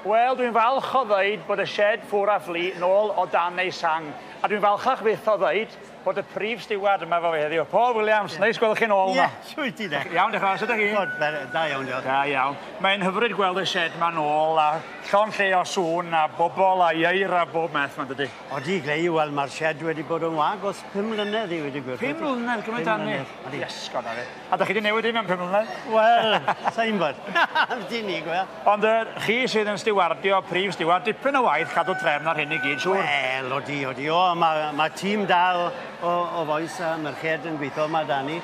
Wel, dwi'n falch o ddeud bod y shed ffwr a ffli nôl o dan ei sang. A dwi'n falchach fyth o ddeud bod y prif stiward yma efo fi heddiw. Paul Williams, neis gweld chi'n ôl yma. Ie, shwyt ti de? Iawn, diolch yn fawr, sut ydych chi? Good, da iawn, diolch. Da iawn. Mae'n hyfryd gweld y shed 'ma nôl a llond lle o sŵn a bobl a ieir a bob math 'ma, dydy? Odi, Glei, wel mae'r shed wedi bod yn wag os 5 mlynedd i wedi gwir. 5 mlynedd, gymaint â 'ny? Odi. Iesgob, na fe. A 'dach chi 'di newid dim mewn 5 mlynedd? Wel, sai'n gwbod. Ambyti 'ny, gwel. Ond yy chi sydd yn stiwardio, prif stiward, dipyn o waith cadw trefn ar hyn i gyd, siŵr? Wel, odi, odi. O, ma' ma' tîm da o o o fois a merched yn gweitho 'ma 'da ni.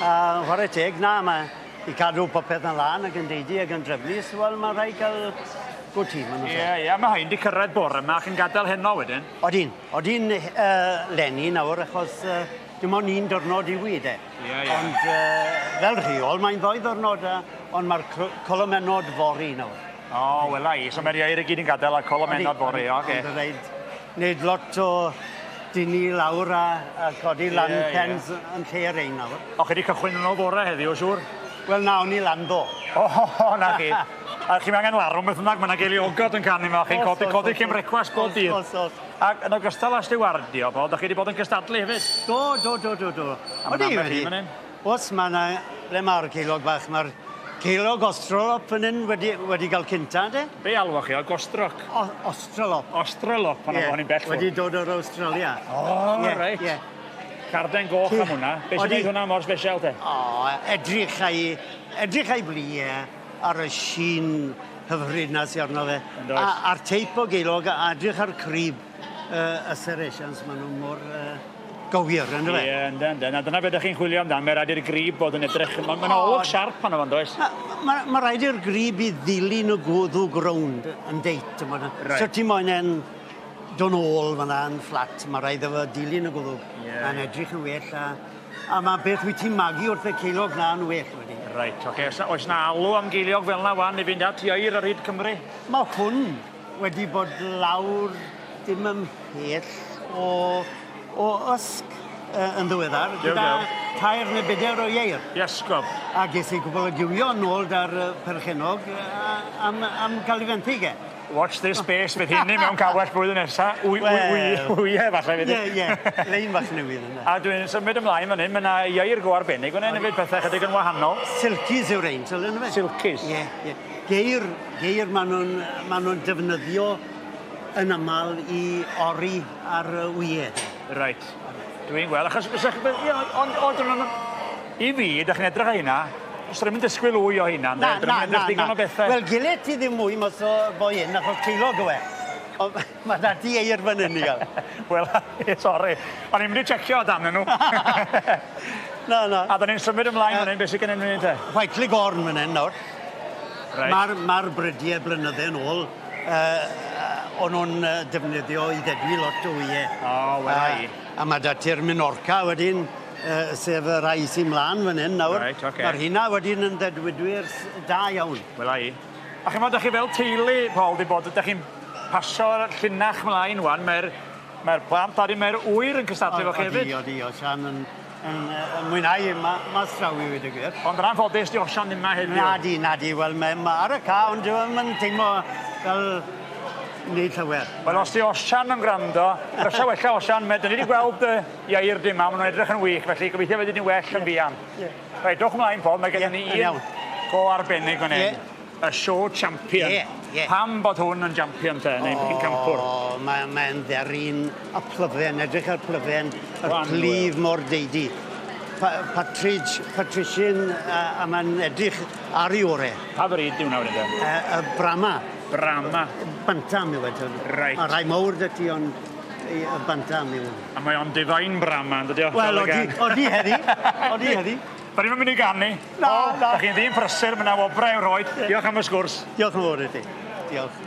A chware teg, na, ma' i cadw popeth yn lân ac yn deidi ac yn drefnus, wel, ma' rhaid cael good team yn oes e? Ie, ie, mae rhain 'di cyrraedd bore 'ma ac yn gadael heno wedyn. Odyn, odyn uh, leni nawr achos uh, dim ond un diwrnod yw i de. Ie, ie. Ond uh, fel rheol mae'n ddoi ddwrnod, uh, ond mae'r colomennod fory nawr. O, oh, wela i. So mae'r ieir i gyd yn gadael a colomennod fory, oce. Okay. Ond rhaid wneud lot o dynnu lawr a, a codi lan yeah, pens yeah. yn lle rein nawr. O, chi wedi cychwyn yn ôl bore heddiw, siŵr? Wel, na, o'n i lan do. O, oh, na chi. A chi'n angen larwm beth bynnag, mae yna geiliogod yn canu yma, chi'n codi, codi cyn brecwast bob dydd. Os, os. Ac yn ogystal â stiwardio, Paul, da chi wedi bod yn cystadlu hefyd? Do, do, do, do, do. A mae'n ambell un fan hyn? Oes, mae yna, ble mae'r ceilog bach, mae'r ceilog Australop fan hyn wedi, wedi cael cynta, de? Be alwoch chi o, Gostroc? O, Australop. Australop, pan yeah. o'n i'n bell ffwrdd. Wedi dod o'r Australia. O, oh, yeah, reit. Yeah. Carden goch am hwnna. Be sy'n gwneud hwnna mor special te? O, edrych a'i, edrych a'i blu e ar y sîn hyfryd na sy arno fe. A, a'r teip o geilog, a edrych ar crib uh, y seresians, maen nhw mor uh, gywir, ynddo fe? Ie, ynddo, ynddo. Na, dyna beth ydych chi'n chwilio amdan. Mae rhaid i'r grib bod yn edrych... Mae'n ma olwg siarp pan o'n does? Mae ma, ma rhaid i'r grib i ddilyn y gwddw rownd yn deit. Right. So ti moyn e'n dod nôl fan'na yn fflat, mae rhaid iddo fo dilyn y gwddwg. Yeah. Mae'n edrych yn well a, a mae beth wyt ti'n magu wrth y ceiliog na yn well wedyn. Reit, oce. Okay. Oes na alw am geiliog fel na wan i fynd at ieir ar hyd Cymru? Mae hwn wedi bod lawr dim ymhell o, o ysg uh, yn ddiweddar, gyda tair neu bedair o ieir. Iesgob. A ges i gwbl o giwio nôl da'r perchennog am, am cael ei fenthyg e. Watch this space, fydd hynny mewn cawell blwyddyn nesa. Wy, wy, wy, wy, falle fydd. Ie, ie, lein fach newydd yna. A dwi'n symud ymlaen fan hyn, mae yna ieir go arbennig fan hyn hefyd, pethau chydig yn wahanol. Silkies yw'r ein, tyl yna fe? Silkies? Ie, ie. Geir, geir maen nhw'n ma nhw defnyddio yn aml i ori ar y wyau. Reit. Dwi'n gweld, achos, ie, ond, ond, ond, i fi, ydych chi'n edrych ar hynna, Os rydym yn disgwyl wy o hynna, Na, na, na, digon na. o bethau. Wel, gilet ti ddim mwy mas o boi hyn, achos ceilog yw e. Ond mae 'da ti eir fan hyn i gael. Wel, sori. O'n i'n mynd i checio dan nhw. Na, na. A da ni'n symud ymlaen fan hyn, beth sydd gennym ni te? White Leghorn fan hyn nawr. Reit. Mae'r ma brydiau blynydde yn ôl, uh, o'n nhw'n defnyddio i ddedwi lot o wyau. O, oh, wel i. A mae 'da ti'r Minorca wedyn, uh, sef y rai sy'n mlaen fan hyn nawr. Reit, oce. Mae'r hynna wedyn yn ddedwydwyr da iawn. Wel i. A chimod, da chi fel teulu, Paul, di bod, da chi'n pasio'r llinach mlaen wan, mae'r mae plant a mae'r ŵyr yn cystadlu efo chi hefyd. Odi, odi, Osian yn, yn, yn mwynhau ma, mas draw i weud y gwir. Ond yn anffodus, di Osian ddim yma heddiw. Na di, na di, wel mae ma ar y ca, ond dyw e'n teimlo fel wneud llawer. Wel, os di Osian yn gwrando, brysia wella Osian, mae, dyn ni wedi gweld y ieir dim ma, maen nhw'n edrych yn wych, felly gobeithio fydd ni'n well yn fuan. Yeah. Reit, dowch ymlaen, Paul, mae gennym Ie, ni yn un go arbennig fan hyn. Ie. Y show champion. Ie, ie. Pam bod hwn yn champion te, neu'n pencampwr? O, mae'n mae dderyn a plyfen, edrych ar plyfen, yr Wan, plif mor deidi. Pa, Patridge, Patrician, a, a mae'n edrych ar ei ore. Pa bryd di hwnna wedyn te? Y, y Brahma. Brahma. Bantam yw e. Reit. Mae rhai mawr 'da ti, ond y bantam yw. A mae o'n divine Brahma, yn dydi o? Wel, odi, odi heddi. Odi heddi. Da ni'm yn mynd i ganu. Na, O, na. Da chi'n ddyn prysur, mae yna wobrau i'w rhoi. Diolch am y sgwrs. Diolch yn fawr i ti. Diolch.